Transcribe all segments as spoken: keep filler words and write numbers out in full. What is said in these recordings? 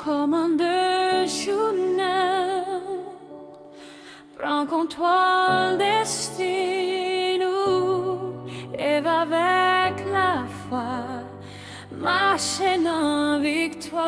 Kòmande jounen, pran kontwòl desten nou, leve avèk lafwa, mache nan viktwa.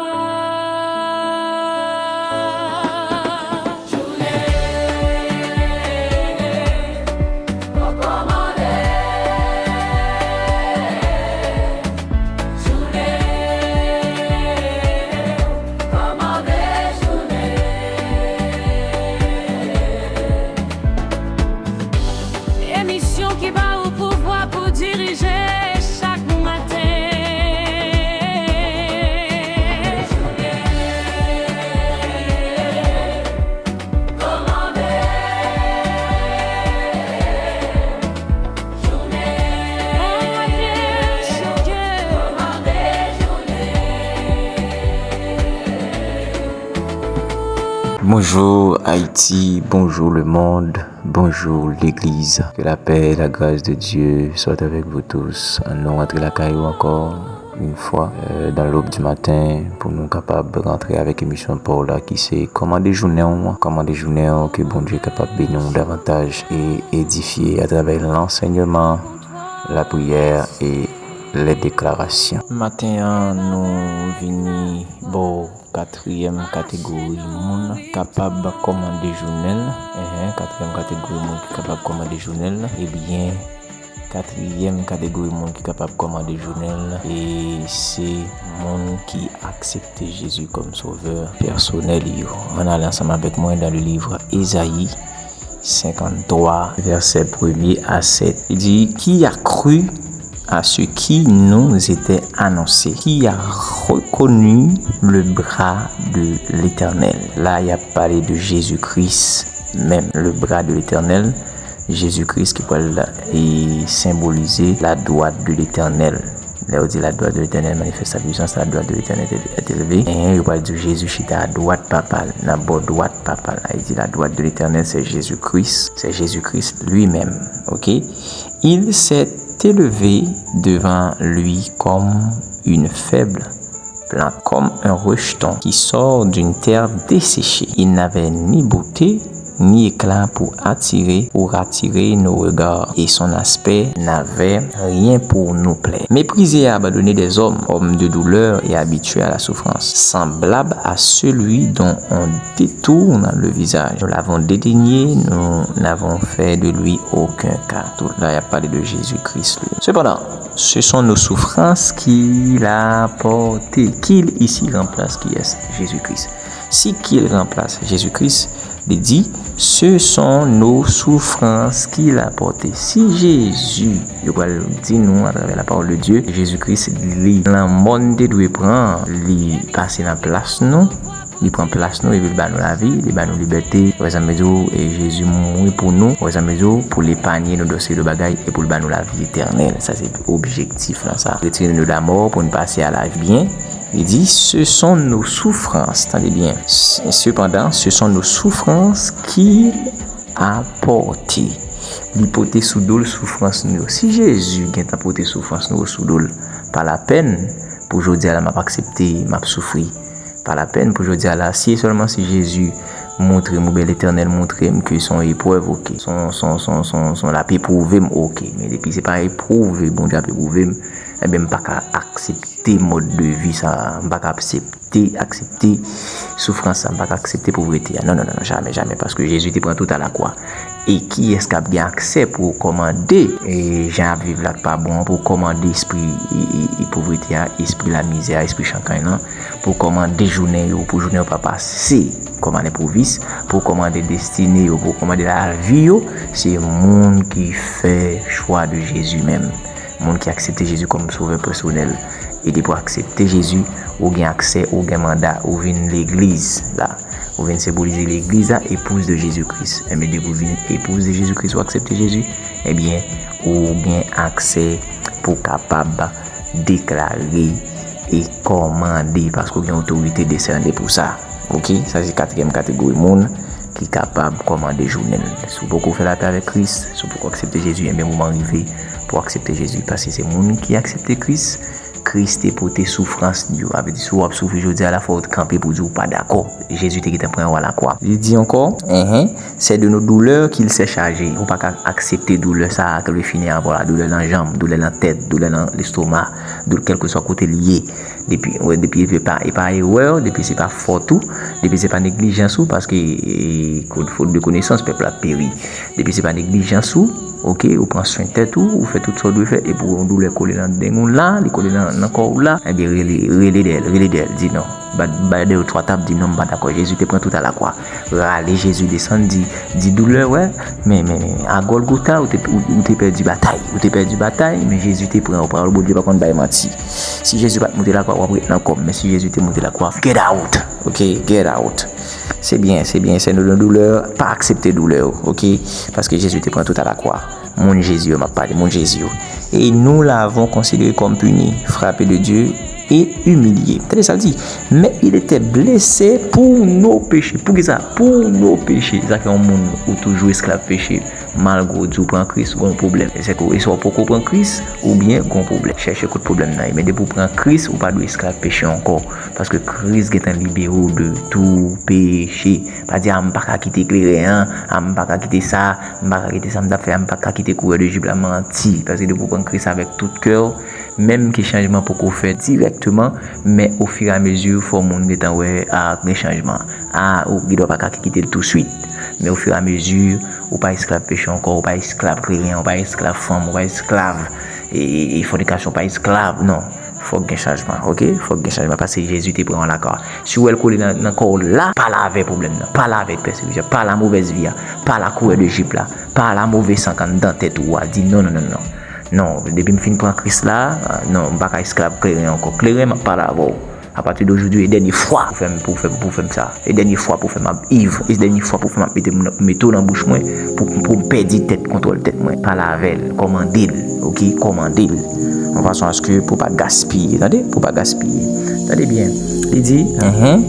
Emisyon ki ba ou pouvwa pou dirije chak maten. Bonjour Haïti, bonjour le monde, bonjour l'église. Que la paix et la grâce de Dieu soient avec vous tous. Ann nou rantre lakay ou ankò yon fwa, euh, dans l'aube du matin, pou nou kapab rantre avèk emisyon pa w la ki se Kòmande jounen w, Kòmande jounen w, ke Bondye kapab beni w davantaj e edifye atravè lansèyman, lapriyè e lè deklarasyon. Maten an, nou vini ba w katriyèm kategori moun kapab kòmande jounen l. Enhen, katriyèm kategori moun ki kapab kòmande jounen l. Ebyen, katriyèm kategori moun ki kapab kòmande jounen l, e se moun ki aksepte Jezi kòm sovè pèsonèl yo. Ann ale ansanm avèk mwen dans le livre Ezayi cinquante-trois, versets premier à sept. Il dit, qui a cru à ce qui nous était annoncé, qui a reconnu le bras de l'Éternel. La, y ap pale de Jezi Kris menm, le bras de l'Éternel, Jezi Kris ki pral, e, senbolize la droite de l'Éternel. Lè yo di la droite de l'Éternel manifeste sa puissance, la droite de l'Éternel est, est élevée. E yo pral di Jezi chita a dwat Papa l, nan bò dwat Papa l. Sa vle di la droite de l'Éternel, c'est Jésus-Christ, c'est Jésus-Christ lui-même. OK? Il s'est élevé devant lui comme une faible plante, comme un rejeton qui sort d'une terre desséchée. Il n'avait ni beauté, ni éclat pour attirer ou rattirer nos regards, et son aspect n'avait rien pour nous plaire. Méprisé et abandonné des hommes, homme de douleur et habitué à la souffrance, semblable à celui dont on détourne le visage. Nous l'avons dédaigné, nous n'avons fait de lui aucun cas. Tout la, y ap pale de Jezi Kris, li. Cependant, ce sont nos souffrances qu'il a portées. Qu'il ici remplace qui est? Jésus-Christ. Si qu'il remplace Jésus-Christ, li di, ce sont nos souffrances qu'il a portées. Si Jezi, yo pral di nou atravè la parole de Dieu, Jezi Kris, li lanmò n te dwe pran, li pase nan plas nou, li pran plas nou epi li ba nou lavi, li ba nou libète. Wè sa m vle di w, e Jezi mouri pou nou, wè sa m vle di w, pou l epanye nou de yon seri de bagay e pou l ba nou lavi etènèl. Sa se objektif lan sa. Retire nou de la mort pou n pase a la vie. Li di, ce sont nos souffrances, tande byen. Cependant, ce sont nos souffrances qu'il a portées. Li pote sou do l soufrans nou yo. Si Jezi gentan pote soufrans nou yo sou do l, pa lapèn pou jodi a la m ap aksepte m ap soufri. Pa lapèn pou jodi a la, si e sèlman si Jezi montre m, oubyen Letènèl montre m ke se yon eprèv, oke. Se yon, se yon, se yon, se yon, se yon l ap epwouve m, oke. Men depi se pa epwouve Bondye ap epwouve m, ebyen m pa ka aksepte mòd de vi sa a. M pa ka aksepte, aksepte soufrans sa a. M pa ka aksepte povrete a. Non, non, non, non, jamè, jamè. Paske Jezi te pran tout a la kwa. E kiyès k ap gen aksè pou w kòmande, e, jan y ap viv la k pa bon an, pou w kòmande espri, e, e, e, povrete a, espri lamizè a, espri chankany lan, pou w kòmande jounen yo, pou jounen yo pa pase kòm a lenpwovis, pou w kòmande destine yo, pou w kòmande lavi yo, se moun ki fè chwa de Jezi menm. Moun ki aksepte Jezi kòm sovè pèsonèl. E depi w aksepte Jezi, ou gen aksè, ou gen manda, ou vin legliz la. Ou vin senbolize legliz la, épouse de Jésus-Christ. Enben, depi w vin épouse de Jésus-Christ, ou aksepte Jezi, ebyen, ou gen aksè pou w kapab deklare e kòmande, paske w gen otorite desène pou sa. Oke? Sa se katriyèm kategori moun ki kapab kòmande jounen l. Si w poko fè lapè avèk Kris, si w poko aksepte Jezi, enben, moman rive pou w aksepte Jezi, paske se moun ki aksepte Kris, Kris te pote soufrans nou yo. Sa vle di, si w ap soufri jodi a la, fò w kanpe pou di w pa dakò. Jezi te gentan pran w alakwa. Li di ankò, enhen, c'est de nos douleurs qu'il s'est chargé. Ou pa ka aksepte doulè sa a ke le fini avwa la, doulè nan janm, doulè nan tèt, doulè nan lestoma, doulè kèlkeswa kote l ye. Depi, wè, depi e pa, e pa erè, depi se pa fòt ou, depi se pa neglijans ou, paske, e, faute de connaissance, pèp la ap peri. Depi se pa neglijans ou, oke, ou pran swen tèt ou, ou fè tout sa w dwe fè, epi yon doulè kole nan deng ou la, li kole nan, nan kò w la, ebyen, rele, rele dèyè l, rele dèyè l, di non. Bay, bay de yo twa tap, di non, m pa dakò. Jezi te pran tout alakwa. Rale Jezi desann, di, di doulè, wè, men, men, men, a Gòlgota, ou te, ou, ou te pèdi batay. Ou te pèdi batay, men Jezi te pran w. Pawòl Bondye pa konn bay manti. Si Jezi pa t moute lakwa, w ap ret nan kòb. Men si Jezi te moute lakwa, get out. Oke, get out. Se byen, se byen, se nou doulè, pa aksepte doulè, oke? Paske Jezi te pran tout alakwa. Moun Jezi yo, m ap pale, moun Jezi yo. Et nous l'avons considéré comme puni, frappé de Dieu et humilié. Tande sa l di, mais il était blessé pour nos péchés. Poukisa? Pour nos péchés. Sa fè yon moun ou toujou esklav peche, malgre w di w pran Kris, gon pwoblèm. Se ke, e swa w poko pran Kris, oubyen gon pwoblèm. Chèche kot pwoblèm nan ye. Men depi w pran Kris, ou pa dwe esklav peche ankò. Paske Kris gentan libere w de tou peche. Pa di, a, m pa ka kite kleren an, a, m pa ka kite sa, m pa ka kite sa m t ap fè a, m pa ka kite kourè de jip la, manti. Paske depi w pran Kris avèk tout kè w, menm ke chanjman poko fèt dirèkteman, men ofiramezi, fò moun gentan wè, a, gen chanjman. A, ou gendwa pa ka kite l touswit. Men ofiramezi, ou pa esklav peche ankò, ou pa esklav kleren, ou pa esklav fanm, ou pa esklav, e, e, e fònikasyon, ou pa esklav, non. Fòk gen chanjman, oke? Fòk gen chanjman, paske Jezi te pran w lakwa. Si w wè l kole nan, nan kò w la, pale avè pwoblèm nan, pale avè pèsekisyon, pale a movèz vi a, pale a kourè de jip la, pale a move san k anndan tèt ou a, di non, non, non, non. Non, depi m fin pran Kris la, non, m pa ka esklav kleren ankò. Kleren, m ap pale avè w. Apati de jodi, e dènye fwa pou fè m, pou fè m, pou fè m sa. E dènye fwa pou fè m ap iv. E dènye fwa pou fè m ap mete, mete w nan bouch mwen pou, pou m pèdi tèt, kontwòl tèt mwen. Pale avè l, kòmande l, oke? Kòmande l. Yon fason aske pou pa gaspiye, tande? Pou pa gaspiye. Tande byen. Li di, enhen,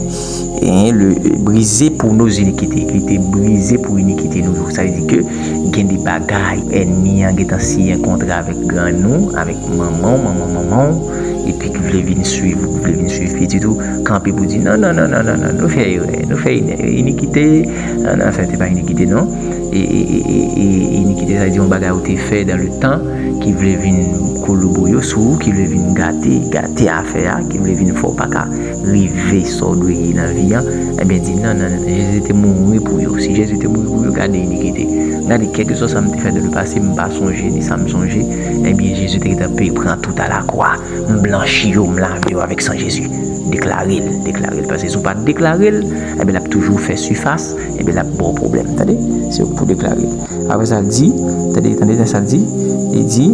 enhen, le, brisé pour nos iniquités. Li te brize pou inikite nou yo. Sa vle di ke gen de bagay, ènmi an gentan siyen kontra avèk grann ou, avèk manman w, manman manman w, epi ki vle vin swiv ou, ki vle vin swiv pitit ou, kanpe pou di non, non, non, non, non, non, nou fè erè, nou fè ine-, inikite, non, non, anfen, se pa inikite, non. E, e, e, e, e inikite, sa vle di yon bagay ou te fè dans le temps, ki vle vin koloboyo sou ou, ki vle vin gate, gate afè a, ki vle vin fè w pa ka rive sa w dwe ye nan vi an, ebyen, di non, non, non, Jezi te mouri pou yo. Si Jezi te mouri pou yo, gade inikite. Gade, kèlkeswa sa m te fè dans le passé, m pa sonje, ni sa m sonje, ebyen, Jezi te gentan peye, pran tout alakwa. M blanchi yo, m lave yo avèk san Jezi. Deklare l, deklare l. Paske si w pa deklare l, ebyen, l ap toujou fè sifas, ebyen, l ap ba w pwoblèm. Tande? Se pou deklare l. Apre sa, l di, tande, tande sa l di, li di,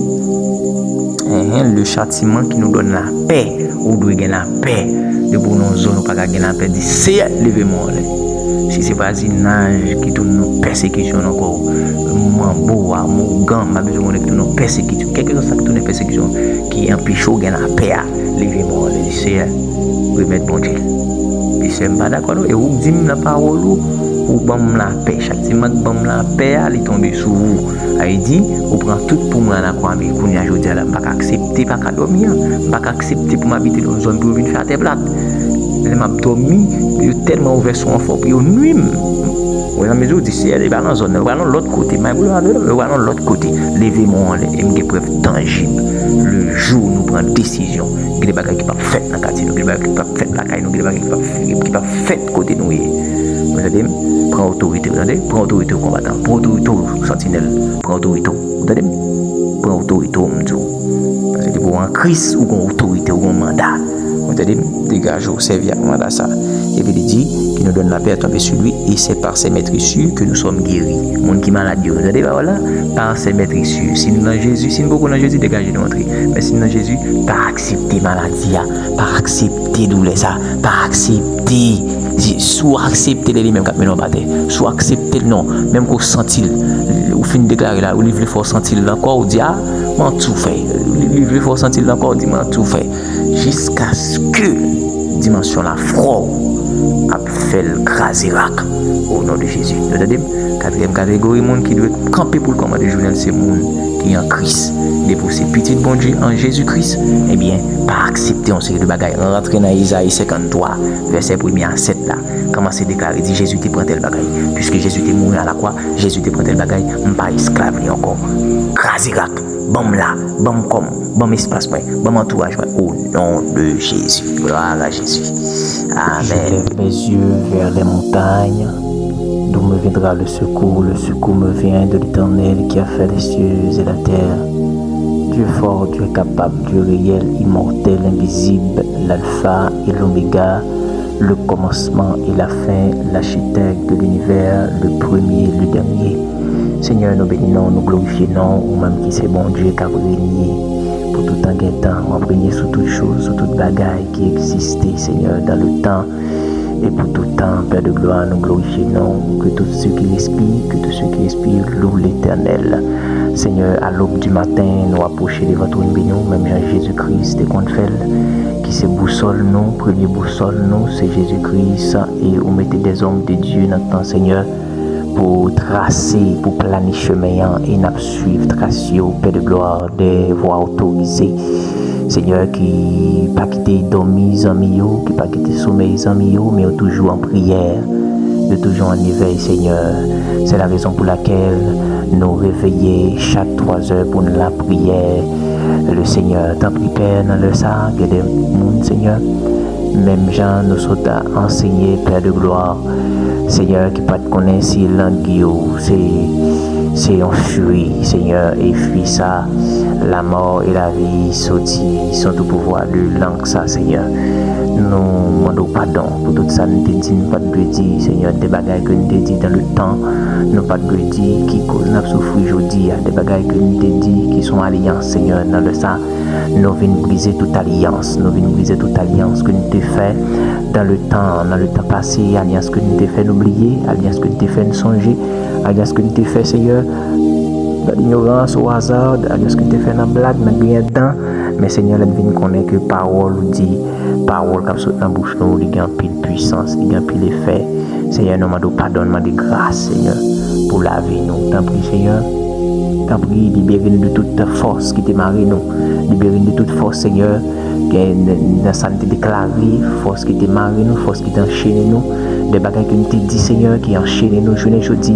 enhen, le châtiment qui nous donne la paix, ou dwe gen lapè. Depi w nan yon zòn ou pa ka gen lapè, di, Seyè, leve mwen anlè. Si se vwazinaj ki tounen yon pèsekisyon nan kò w, manbo a, mougan, m pa bezwen konnen ki tounen yon pèsekisyon. Kèlkeswa sa ki tounen pèsekisyon, ki anpeche w gen lapè a, leve men w anlè, di, Seyè, remèt Bondye. Di, Seyè, m pa dakò non, e ou k di m nan pawòl ou, ou ban m lapè. Chak ti man k ban m lapè a, li tonbe sou ou. Sa vle di, ou pran tout pou mwen alakwa, men kounye a jodi a la, m pa ka aksepte pa ka dòmi an. M pa ka aksepte pou m abite nan yon zòn pou yo vin fè atè plat. Lè m ap dòmi, yo tèlman ouvè sou an fò pou yo nwi m. Ou wè sa m di w, di, Seyè, li pa nan zòn nan, yo pral yon lòt kote. M ap boule avè yo, yo pral yon lòt kote. Leve men w anlè, e m gen prèv tanjib. Le jou nou pran desizyon, gen de bagay ki p ap fèt nan katye nou, gen de bagay ki p ap fèt lakay nou, gen de bagay ki p ap, ki p ap fèt kote nou ye. Ou tande m? Pran otorite w, tande? Pran otorite w, konbatan. Pran otorite w, santinèl. Pran otorite w. Ou tande m? Pran otorite w, m di w. Paske depi w an Kris, ou gen otorite, ou gen manda. Ou tande m? Degaje w, sèvi ak manda sa. Epi li di, qui nous donne la paix à tomber sur lui, et c'est par ses meurtrissures que nous sommes guéris. Moun ki malad yo, tande pawòl la? Par ses meurtrissures. Si nou nan Jezi, si nou poko nan Jezi, degaje nou antre. Men si nou nan Jezi, pa aksepte maladi a, pa aksepte doulè sa, pa aksepte. Si, si w aksepte l, e li menm k ap mennen w pa tè. Si w aksepte l, non. Menm ke w santi l, ou fin deklare la, ou li vle fè w santi l ankò, ou di, a, m an tou fè. Li, li vle fè w santi l ankò, ou di, m an tou fè. Jiskaske dimansyon lafwa w ap fè L kraze rak. O non de Jezi. Nou tande m? Katriyèm kategori moun ki dwe kanpe pou l kòmande jounen l, se moun ki an Kris. Depi w se pitit Bondye an Jezi Kris, ebyen, pa aksepte yon seri de bagay. Rantre nan Izayi senkanntwa, vèsè premye a sèt la. Kòmanse deklare, di, Jezi te pran tèl bagay. Piske Jezi te mouri alakwa, Jezi te pran tèl bagay, m pa esklav li ankò. Kraze rak. Ban m la, ban m kò m, ban m espas mwen, ban m antouraj mwen. O non de Jezi. Glwa a Jezi. Amen. Je lève mes yeux vers les montagnes, d'où me viendra le secours? Le secours me vient de l'Éternel qui a fait les cieux et la terre. Dieu fort, Dieu capable, Dieu réel, immortel, invisible, l'alpha et l'oméga, le commencement et la fin, l'architecte de l'univers, le premier, le dernier. Senyè, nou beni non w, nou glorifye non w, ou menm ki se Bondye k ap renye pou tout tan gen tan. W ap renye sou tout choz, sou tout bagay ki egziste, Senyè, dans le temps et pour tout temps. Père de gloire, nou glorifye non w. Que tout ce qui respire, que tout ce qui respire loue l'Éternel. Senyè, à l'aube du matin, nou apwoche devan twòn beni w, menm jan Jezi Kris te konn fè l, ki se bousòl nou, premye bousòl nou, se Jezi Kris, e ou mete des hommes de Dieu nan tan, Senyè, pou trase, pou plane chemen an, e n ap swiv tras yo, Père de gloire, des voies autorisées. Senyè, ki pa kite dòmi zanmi yo, ki pa kite somèy zanmi yo, men yo toujou an priyè, yo toujou an evèy, Senyè. C'est la raison pour laquelle nou reveye chak twa zè pou n lapriyè, le Senyè. Tanpri, Pè, nan lè sa a, gen de moun, Senyè, menm jan nou sot ansenye, Père de gloire, Senyè, ki pa t konnen si lang yo se, se yon fwi, Senyè, e fwi sa, lanmò e lavi soti sou tou pouvwa de lang sa, Senyè. Nou mande w padon pou tout sa n te di, n pa t dwe di, Senyè, de bagay ke n te di dans le temps, nou pa t dwe di, ki koz n ap soufri jodi a, de bagay ke n te di ki se yon alyans, Senyè, nan lè sa. Nou vin brize tout alyans. Nou vin brize tout alyans ke n te fè dans le temps, nan le tan pase, alyans ke n te fè nou bliye, alyans ke n te fè nou sonje, alyans ke n te fè, Senyè. Dans l'ignorance, au hasard, alyans ke n te fè nan blag, nan griyen dan. Men, Senyè, lè n vin konnen ke pawòl ou di, pawòl k ap sot nan bouch nou, li gen anpil pwisans, li gen anpil efè. Senyè, nou mande w padon, nou mande gras, Senyè, pou lavi nou. Tanpri, Senyè, tanpri, libere nou de tout fòs ki te mare nou. Libere nou de tout fòs, Senyè, gen nan sa n te deklare, fòs ki te mare nou, fòs ki te anchene nou, de bagay ke n te di, Senyè, ki anchene nou jounen jodi.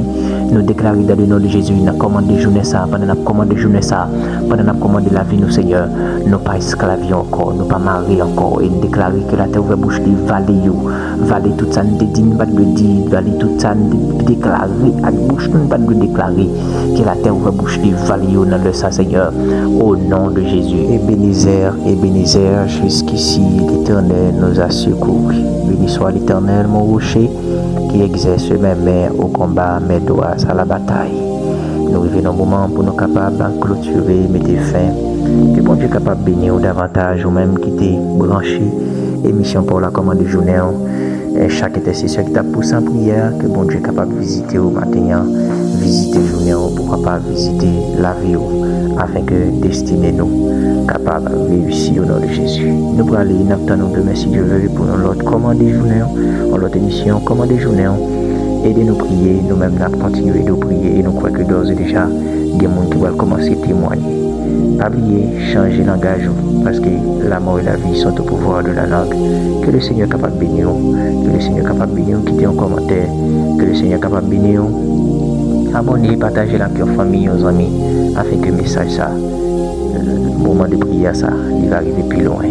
Nou deklare dans le nom de Jésus, n ap kòmande jounen sa, pandan n ap kòmande jounen sa, pandan n ap kòmande lavi nou, Senyè, nou pa esklav yo ankò, nou pa mare ankò, e n deklare ke latè ouvè bouch li, vale yo, vale tout sa n te di n pa t dwe di, vale tout sa n te deklare ak bouch nou n pa t dwe deklare. Ke latè ouvè bouch li, vale yo nan lè sa, Senyè, o non de Jezi. Ebenezè, Ebenezè, jusqu'ici l'Éternel nous a secourus. Béni soit l'Éternel, mon rocher, qui exerce mes mains au combat, mes doigts à la bataille. Nou rive nan moman pou nou kapab klotire, mete fen. Ke Bondye kapab beni w davantaj, ou menm ki te branche emisyon pa w la kòmande jounen an. E chak entèsesyon ki t ap pouse an priyè, ke Bondye kapab vizite w maten an, vizite jounen w, pou kapab vizite lavi w, afenke destine nou kapab reyisi o non de Jezi. Nou prale, n ap tann ou demen, si Dye vle, pou yon lòt kòmande jounen an, yon lòt emisyon kòmande jounen an. Ede nou priye, nou menm n ap kontinye ede w priye, e nou kwè ke dòz e deja gen moun ki pral kòmanse temwanye. Pa bliye, chanje langaj ou, paske la mort et la vie sont au pouvoir de la langue. Ke le Senyè kapab beni w, ke le Senyè kapab beni w, kite yon kòmantè, ke le Senyè kapab beni w. Abòne, pataje l ak yon fanmi, yon zanmi, afenke mesaj sa, moman de priyè sa, li va rive pi lwen.